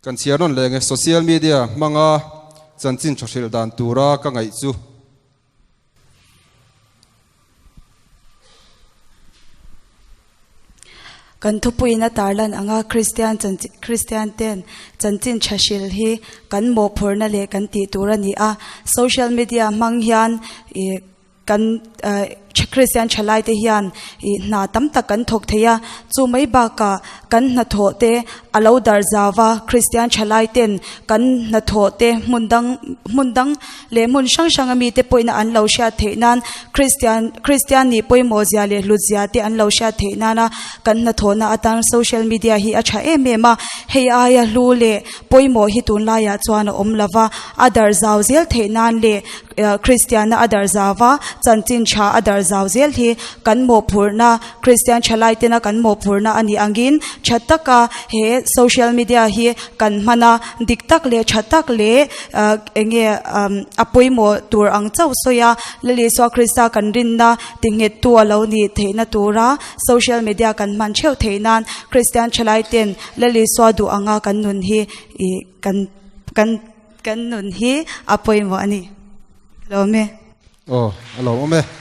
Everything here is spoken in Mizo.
Kan chhiar nawn leh nge social media hmanga chanchin tha hrilh dan tura ka ngaih chu. Kan thupuiin a tarlan anga Kristian Kristian ten chanchin tha hrilh hi kan mawhphurhna leh kan tih tur a ni a. Social media hmang hian ih Kan Kristian thalaite hian ih hna tam tak kan thawk thei a, chu mai bakah kan hnathawh te a lo darh zau va, Kristian thalaiten kan hnathawh te hmun dang hmun dang leh hmun hrang hrang ami te pawhin an lo hriat theih nan Kristian Kristian nih pawimawh zia leh hlut zia te an lo hriat theih nana kan hnathawhna atan social media hi a tha em em a, hei aia hlu leh pawimawh hi tunlaiah chuan a awm lova, a darh zau zel theih nan leh Kristianna a darh zau va, chanchin tha a darh zau zel hi kan mawhphurhna, Kristian thalai tena kan mawhphurhna a nih angin tha taka he social media hi kan hman a, dik tak leh tha tak leh eng nge a pawimawh tur ang chauh sawi a, Lal Isua Krista kan rinna tinghettu a lo nih theihna tura social media kan hman theuh theih nan Kristian thalai ten Lal Isua duh anga kan nun hi ih kan kan Kan nun hi a pawimawh a ni. Ka lawm e. Aw, a lawmawm e.